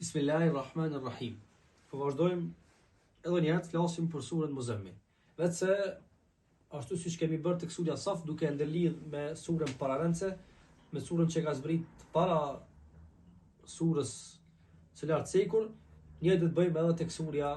Bismillahirrahmanirrahim. Po vazhdojmë edhe një herë të flasim për surën Muzemmil. Veçse ashtu siç kemi bërë tek surja Saf duke e ndërlidh me surën pararendëse, me surën që ka zbrit para surës së lartcekur, njëjtë do të bëjmë edhe tek surja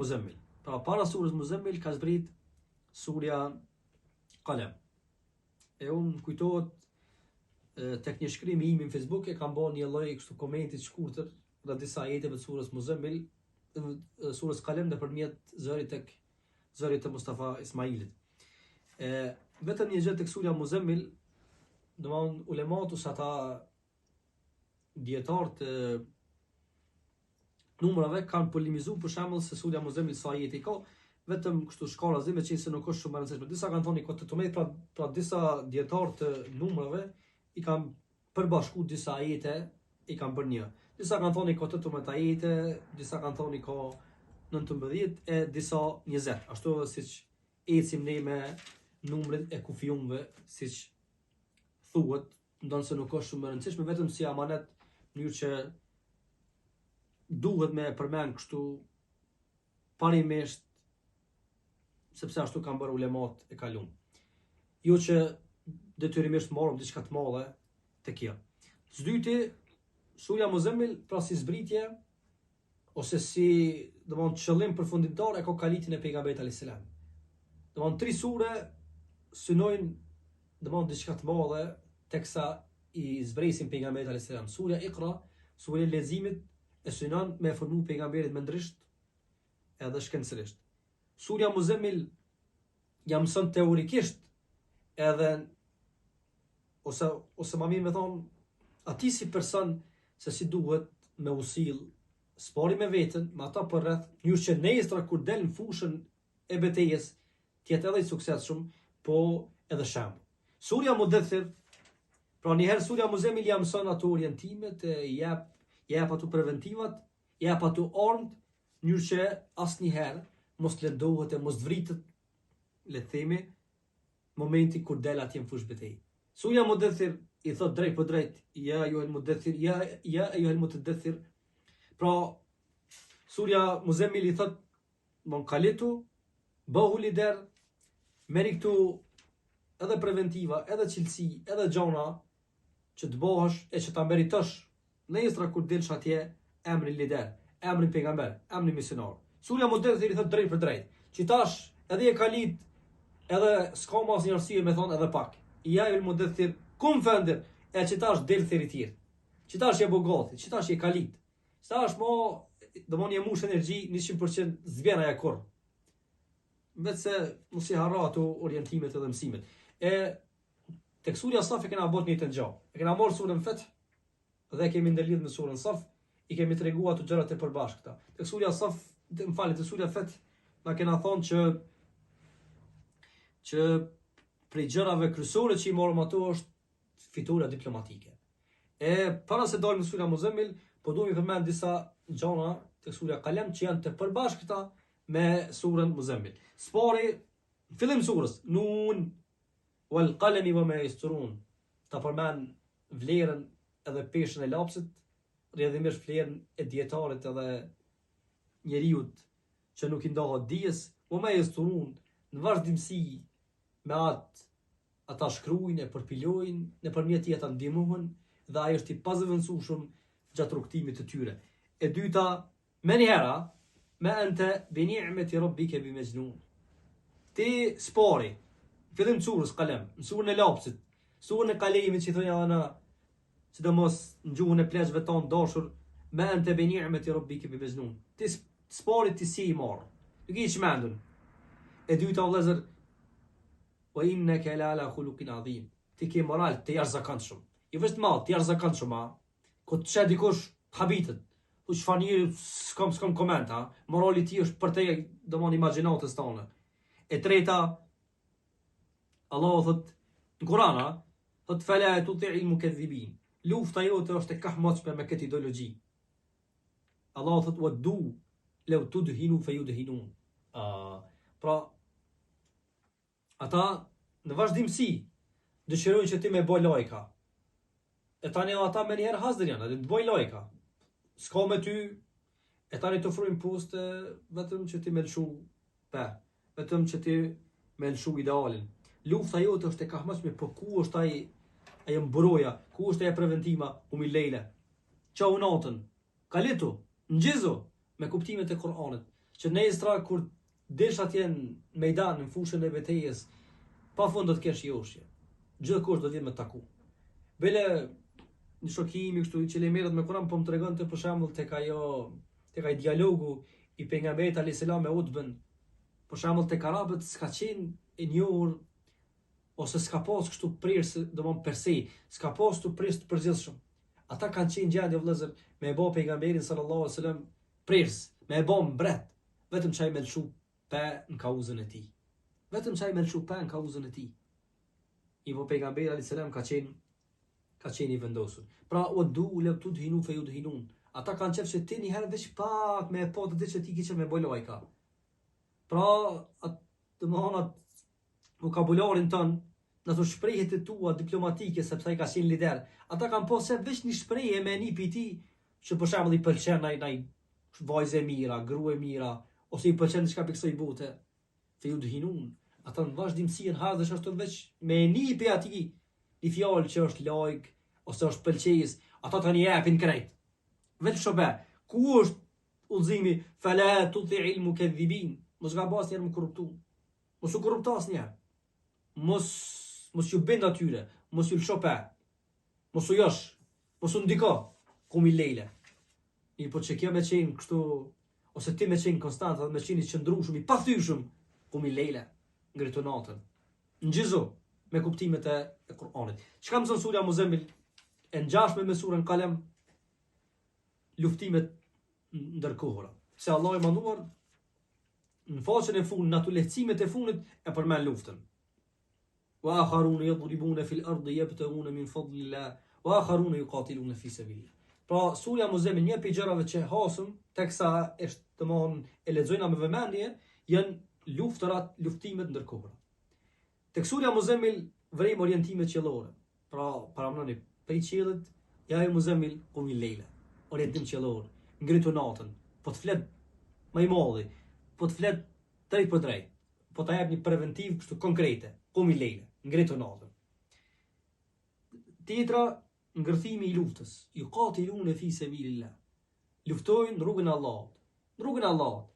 Muzemmil. Pra para surës Muzemmil ka zbrit surja Kalem. E unë më kujtohet tek një shkrim i imi në Facebook e kam bërë një lloj kështu komenti të shkurtër rreth disa ajeteve të surës Muzemmil, surës Kalem nëpërmjet zërit tek zërit të Mustafa Ismailit. E vetëm një gjë tek surja Muzemmil, domthon ulemat ose ata dijetarë të numrave kanë polemizu për shembull se surja Muzemmil sa ajete i ka, vetëm kështu shkarazi meqenëse nuk është shumë e rëndësishme. Disa kanë thonë i ka 18, pra, pra disa dijetarë të numrave i kanë përbashku disa ajete i kanë bërë një. Disa kanë thonë i ka 18 ajete, disa kanë thonë i ka 19 e disa 20. Ashtu edhe siç ecim ne me numrin e kufijumve, siç thuhet ndonëse nuk është shumë e rëndësishme, vetëm si amanet në mënyrë që duhet me e përmend kështu parimisht sepse ashtu kanë bërë ulemat e kalum. Jo që detyrimisht marrim diçka të madhe te kjo. Së dyti, surja Muzemmil, pra si zbritje ose si, domthon qëllim përfundimtar e ka kalitjen e pejgamberit alayhis salam. Domthon tri sure synojnë domthon diçka të madhe teksa i zbresin pejgamberit alayhis salam. Surja Iqra, surja e leximit e synon me formu pejgamberin mendërisht edhe shkencërisht. Surja Muzemmil ja mëson teorikisht edhe ose ose ma mirë me thonë atij si person se si duhet me u sill s'pari me veten, me ata përreth, në mënyrë që nesër kur del në fushën e betejës të jetë edhe i suksesshëm, po edhe shembull. Surja Mudethir, pra një herë surja Muzemil ja mëson ato orientimet, e jep, jep ato preventivat, jep ato armët, në mënyrë që asnjëherë mos të lëndohet e mos të vritet, le të themi, momenti kur del atje në fushë betejë. Surja Mudethir i thot drejt për drejt, ja ejuhel mudethir, ja ja ejuhel mutedethir. Pra surja Muzemil i thot, mon kalitu, bëhu lider, merri këtu edhe preventiva, edhe cilësi, edhe gjana që të bëhesh e që ta meritosh nesër kur dilsh atje emrin lider, emrin pejgamber, emrin misionar. Surja Mudethir i thot drejt për drejt, që tash edhe je kalit, edhe s'ka ma asnjë arsye me thon edhe pak. Ja ejuhel mudethir, kum fe endhir, e që tash del thirri tjerë. Që tash je bo gati, që tash je kalit. Që tash mo, domon je mush energji 100% s'bjen aja kurr. Veç se mos i harro ato orientimet edhe mësimet. E Tek surja Saf e kena bo të njëjtën gjë. E kena marrë surën Feth dhe e kemi ndërlidh me surën Saf, i kemi tregu ato gjërat e përbashkëta. Tek surja Saf, më falni, tek surja Feth na kena thonë që që prej gjërave kryesore që i morëm ato është fitorja diplomatike. E para se dalim në surja Muzemmil, po du mi përmend disa gjana tek surja Kalem që janë të përbashkëta me surën Muzemmil. S'pari, në fillim surës, Nun Wal qalami wa ma yasturun, ta përmend vlerën edhe peshën e lapsit, rrjedhimisht vlerën e dijetarit edhe njeriut që nuk i ndahet dijes, wa ma yasturun, në vazhdimësi me atë ata shkruajnë e përpilojnë, nëpërmjet tij ata ndihmohen dhe ai është i pazëvendësueshëm gjatë rrugëtimit të tyre. E dyta, Menjëherë, ma ente bi ni'meti rabbike bi mexhnun. Ti s'pari, në fillim të surës Kalem, në surën e lapsit, surën e kalemit që i thonë edhe na, sidomos në gjuhën e pleqve tanë dashur, ma ente bi ni'meti rabbike bi mexhnun. Ti s'pari ti s'je i marrë, nuk je i çmendun. E dyta vëllezër, wa inneke la ala khuluqin adhim. Ti ke moral të jashtëzakonshëm. Jo veç të madh, të jashtëzakonshëm, a? Kur të sheh dikush, habitet. Po çfarë njeri s'kam s'kam koment, ha. Morali i tij është përtej domon imagjinatës tonë. E treta, Allahu thot në Kur'an, ha, thot fela tuti'il mukedhibin. Lufta jote është e kahmotshme me këtë ideologji. Allahu thot waddu law tudhinu fayudhinun. Uh, pra Ata në vazhdimësi dëshirojnë që ti me bo lajka. E tani edhe ata menjëherë hazër janë, edhe të bojnë lajka. S'ka me ty, e tani të ofrojnë poste vetëm që ti me lëshu pe, vetëm që ti me lëshu idealin. Lufta jote është e kahmotshme, po ku është ai ajo mburoja, ku është ajo preventiva, kumil lejle. Çohu natën, kalitu, ngjizu me kuptimet e Kur'anit, që nesra kur dilsh atje në mejdan, në fushën e betejës, pa fund do të kesh joshje. Gjithkush do të vjen me taku. Bile një shok i imi kështu që merret me Kur'an po më tregonte për shembull tek ajo tek ai dialogu i pejgamberit alayhis salam me Utbën. Për shembull tek arabët s'ka qenë e njohur ose s'ka pas kështu prirës, domthon per se, s'ka pas kështu prirës të përgjithshëm. Ata kanë qenë gjendje vëllezër me e bë pejgamberin sallallahu alaihi wasallam prirës, me e bë mbret, vetëm që ai me lëshu pe në kauzën e tij. Vetëm që ai me lëshu pe në kauzën e tij. Mirëpo pejgamberi alayhis salam ka qenë ka qenë i vendosur. Pra waddu law tudhinu fayudhinun. Ata kanë qef që ti një herë veç pak me e pa të ditë që ti ki qef me bo lajka. Pra, atë, domethënë atë vokabularin tënd, në ato shprehjet e tua diplomatike, sepse ai ka qenë lider, ata kanë pas qef veç një shprehje me ni pi tij, që për shembull i pëlqen naj naj vajzë e mira, grua e mira, ose i pëlqen diçka prej kësaj bote. Fejudhinun, ata në vazhdimësi janë hazër ashtu veç me e ni prej atij një fjalë që është like ose është pëlqejës, ata tani japin krejt. Veç shobe, ku është udhëzimi fela tuti'il mukedhibin, mos gabo asnjëherë me korruptu. Mos u korrupto asnjëherë. Mos mos ju bind atyre, mos ju lësho pe. Mos u josh, mos u ndiko. Kumi lejle. Mirëpo që kjo me qenë kështu, ose ti me qenë konstant dhe me qenë i qëndrueshëm, i pathyeshëm, kumi lejle, ngritu natën. Ngjizu me kuptimet e, e Kur'anit. Çka mëson surja Muzemil e ngjashme me surën Kalem, luftimet ndër kohëra. Se Allahu i madhëruar në faqen e fundit, në ato lehtësimet e fundit e përmend luftën. Wa akharun yadribun fil ardi yabtaghun min fadlillah wa akharun yuqatilun fi sabilillah. Pra surja Muzemil një prej gjërave që hasëm teksa është domthon e lexojna me vëmendje janë luftërat, luftimet ndër kohëra. Tek surja Muzemil vrejmë orientime qiellore. Pra, paramendoni, prej qiellit, ja ejjuhel muzemil, kumil lejle, orientim qiellor, ngritu natën, po të flet më i madhi, po të flet drejtpërdrejt, po ta jep një preventivë kështu konkrete, kumil lejle, ngritu natën. Tjetra, ngërthimi i luftës, jukatilune fi sebilillah, luftojnë në rrugën e Allahut, në rrugën e Allahut,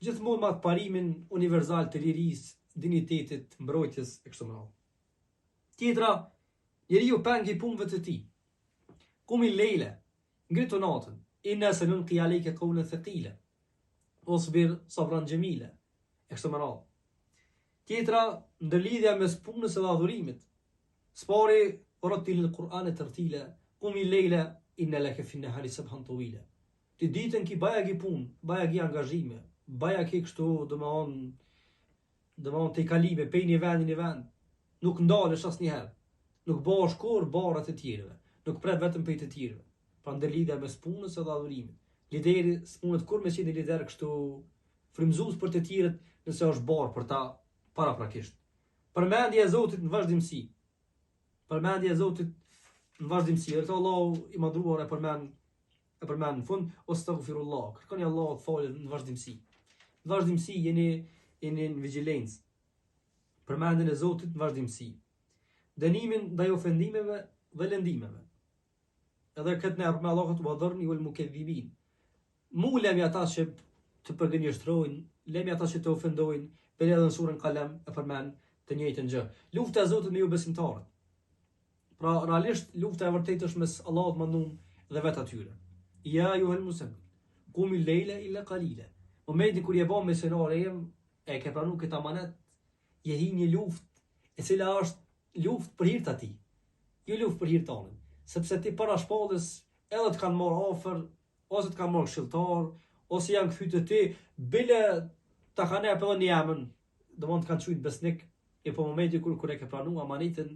gjithmonë me atë parimin universal të lirisë, dinjitetit, mbrojtjes e kështu me radhë. Tjetra, njeriu peng i punëve të tij. Kumil lejle, ngritu natën, inna senulki alejke kaulen thekila, usbir sabran xhemila, e kështu me radhë. Tjetra, ndërlidhja mes punës edhe adhurimit. S'pari, rettilil Kur'ane tertila, kumil lejle, inna leke fin nehari sebhan tawila. Ti ditën ki bajagi punë, bajagi angazhime, bajagi kështu, domethonë, Domethënë tejkalime pej një vendi në vend, nuk ndalesh asnjëherë, nuk bëhesh kurrë barrë e të tjerëve, nuk pret vetëm pej të tjerëve. Pra ndërlidhja mes punës edhe adhurimit. Lideri s'mundet kurrë me qenë një lider kështu frymëzues për të tjerët nëse është barrë për ta paraprakisht. Përmendja e Zotit në vazhdimësi. Përmendja e Zotit në vazhdimësi. Edhe këtë Allahu i madhëruar e përmend e përmend në fund, Wastaghfirullah, kërkoni Allahut falje në vazhdimësi. Në vazhdimësi jeni jeni në vigjilencë. Përmendjen e Zotit në vazhdimësi. Dënimin ndaj ofendimeve dhe lëndimeve. Edhe këtë na e përmend Allahu wa dharni wal mukedhibin. Mu lemi ata që të përgënjeshtrojnë, lemi ata që të ofendojnë, bile edhe në surën Kalem e përmend të njëjtën gjë. Lufta e Zotit me jobesimtarët. Pra, realisht, lufta e vërtetë është mes Allahut madhnum dhe vetë atyre. Ja ejjuhel muzemmil, kumil lejle illa kalila. Momentin kur je ba misionar e jem, e ke pranu këtë amanet, je hi një luftë, e cila është luftë për hir të atij, jo luftë për hir tandin. Sepse ti para shpalljes edhe të kanë marrë afër, ose të kanë marrë këshilltar, ose janë kthy te ti, bile ta kanë jep edhe një emën, domethënë të kanë qujtë besnik, e po momenti kur kur e ke pranu amanetin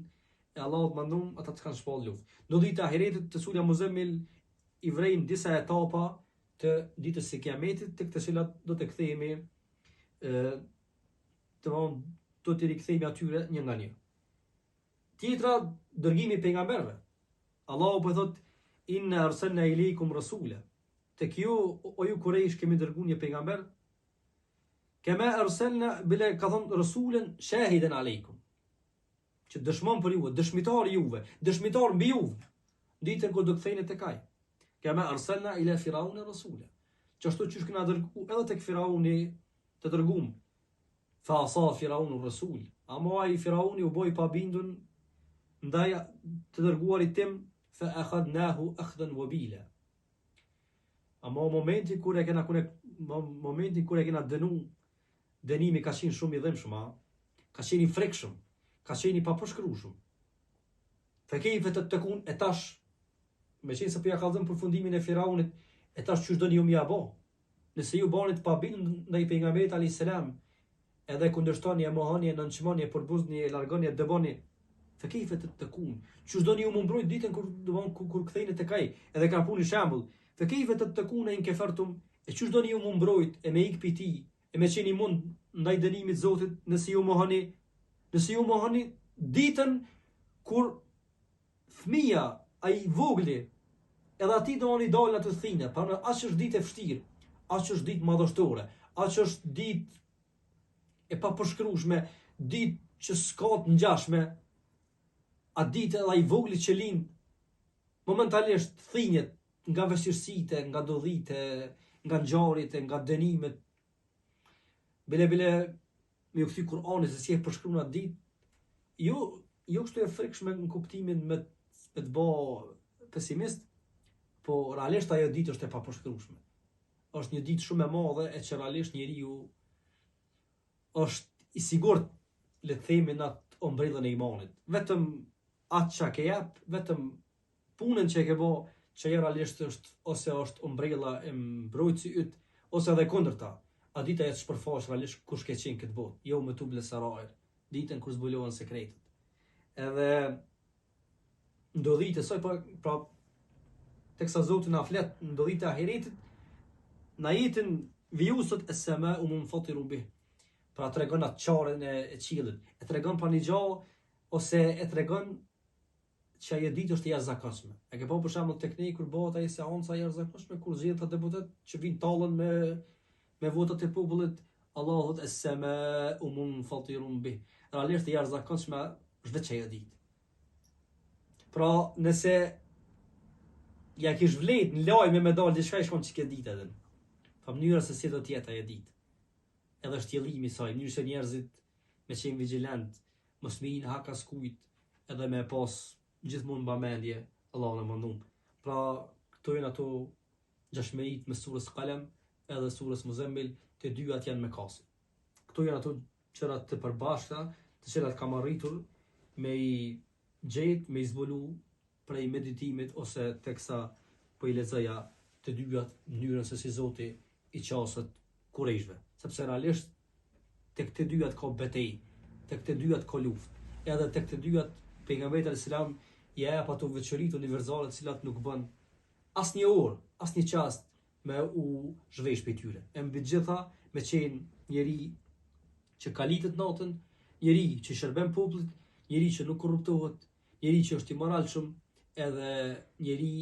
e Allahut madhnum, ata të kanë shpallë luftë. Ndodhitë e ahiretit te surja Muzemmil i vrejmë disa etapa të ditës së kiametit, tek të cilat do të kthehemi ë domethënë do t'i rikthehemi atyre një nga një. Tjetra, dërgimi i pejgamberëve. Allahu po thotë inna arsalna ilaykum rasula. Tek ju, o ju Kurejsh, kemi dërgu një pejgamber, Kema erselna, bile ka thonë Resulen shahiden alejkum, që dëshmon për juve, dëshmitar juve, dëshmitar mbi juve, ditën kur do ktheheni tek ai. Kema erselna ila firaune resula. Qashtu qysh kena dërgu edhe tek firauni të dërgum. Fa asa firaunu resul. Ama ai firauni u bo i pabindun ndaj të dërguarit tim fa akhadnahu akhdan wabila. Ama momenti kur e kena kune, momenti kur e kena dënu, dënimi ka qenë shumë i dhimbshëm, a? Ka qenë i frikshëm, ka qenë i papërshkrueshëm. Fe kejfe tettekun e tash, me qenë se po ja kallzon përfundimin e Firaunit, e tash qysh doni ju me ja bo? Nëse ju bani të pabindun ndaj pejgamberit alayhis salam, edhe e kundërshtoni, e mohoni, e nënçmoni, e përbuzni, e largoni, e dëboni, fe kejfe tettekun. Qysh doni ju m'u mbrojt ditën kur do von kur, kur ktheheni tek ai, edhe ka pru një shembull. Fe kejfe tettekune in kefertum, e qysh doni ju m'u mbrojt e me ik pi tij, e me qenë imun ndaj dënimit Zotit, nëse ju mohoni, nëse ju mohoni ditën kur Fëmija, ai i vogli, edhe atij domethënë i dalin ato thina, pra aq është ditë e vështirë, aq është ditë madhështore, aq është ditë e papërshkrueshme, ditë që s'ka të ngjashme, atë ditë edhe ai i vogli që lind momentalisht thinjet nga vështirësitë, nga ndodhitë, nga ngjarjet, nga dënimet. Bile bile me ju kthy Kur'anit se si e përshkruan atë ditë, jo jo kështu e frikshme në kuptimin me me të bë pesimist, po realisht ajo ditë është e papërshkrueshme. Është një ditë shumë e madhe e që realisht njeriu është i sigurt, le të themi në atë ombrellën e imanit. Vetëm atë që ke jep, vetëm Punën që e ke bo, që ajo realisht është ose është ombrella e mbrojtësi yt, ose edhe e kundërta. Atë ditë ajo të shpërfaq realisht kush ke qenë këtë botë, jeume tuble sarair, ditën kur zbulohen sekretet. Edhe ndodhitë e saj, pra, pra teksa Zoti na flet ndodhitë e ahiretit, në ajetin vijues thotë es-semau munfatirun bih. Pra tregon atë çarjen e, e qiellit, e tregon pa një gjë ose e tregon që ajo ditë është e jashtëzakonshme. E ke pa për shembull tek ne kur bëhet ajo seanca e jashtëzakonshme kur zgjidhen ata deputet që vijnë tallen me me votat e popullit, Allahu thotë es-semau munfatirun bih. Realisht e jashtëzakonshme është veç ajo ditë. Pra, nëse ja kish vlejt në lajme me dal diçka ish kon qikjo ditë edhe. Pa mënyra se si do të jetë ajo ditë. Edhe shtjellimi i saj, mënyrë se njerëzit me qenë vigjilent, mos me i në hak askujt edhe me e pas gjithmonë n'mbamendje Allahun e Madhnum. Pra, këto janë ato ngjashmëritë mes surës Kalem edhe surës Muzemmil, të dyjat janë mekase. Këto janë ato gjëra të përbashkëta, të cilat kam arritur me i gjet, me i zbulu prej meditimit ose teksa po i lexoja të dyjat mënyrën se si Zoti i qaset kurejshve, sepse realisht tek të dyjat ka betejë, tek të dyjat ka luftë, edhe tek të dyjat pejgamberit alayhis salam ia jep ato veçoritë universale të cilat nuk bën asnjë orë, asnjë çast me u zhvesh prej tyre. E mbi të gjitha me qenë njeri që kalitet natën, njeri që shërben popullit, njeri që nuk korruptohet, njeri që është i moralshëm, edhe njeri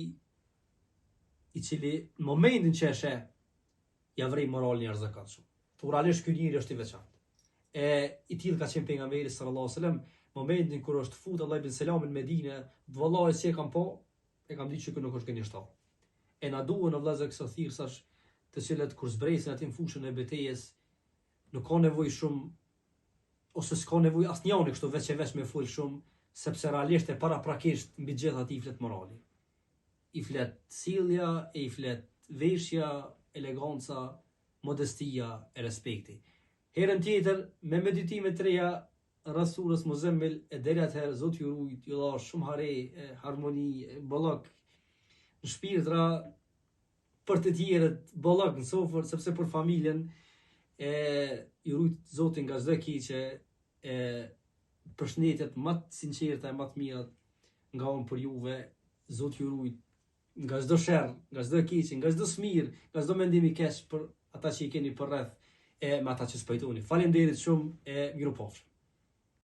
i cili në momentin që e sheh ja vrej moralin e jashtëzakonshëm. Thu realisht ky njeri është i veçantë. E i tillë ka qenë pejgamberi sallallahu alajhi wasallam, momentin kur është fut Abdullah ibn Selami në Medinë, vallahi si e kam pa, e kam ditë që ky nuk është gënjeshtar. E na duhen o vëllezër këso thirrsash, të cilët kur zbresin aty në fushën e betejës, nuk ka nevojë shumë ose s'ka nevojë asnjani kështu veç e veç me fol shumë, sepse realisht e paraprakisht mbi të gjitha atij i flet morali. I flet sjellja, e i flet veshja, eleganca, modestia e respekti. Herën tjetër me meditime të reja rreth surës Muzemmil e deri atëherë Zoti ju rujt, ju dhashtë shumë hare, e harmoni, e bollëk në shpirtra për të tjerët, bollëk në sofër, sepse për familjen e ju rujt Zoti nga çdo e keqe e përshëndetjet më të sinqerta e më të mirat nga unë për juve, Zoti ju rujt nga çdo sherr, nga çdo e keqe, nga çdo smirë, nga çdo mendim i keq për ata që i keni përreth e me ata që s'pajtoni. Faleminderit shumë e mirupafshim.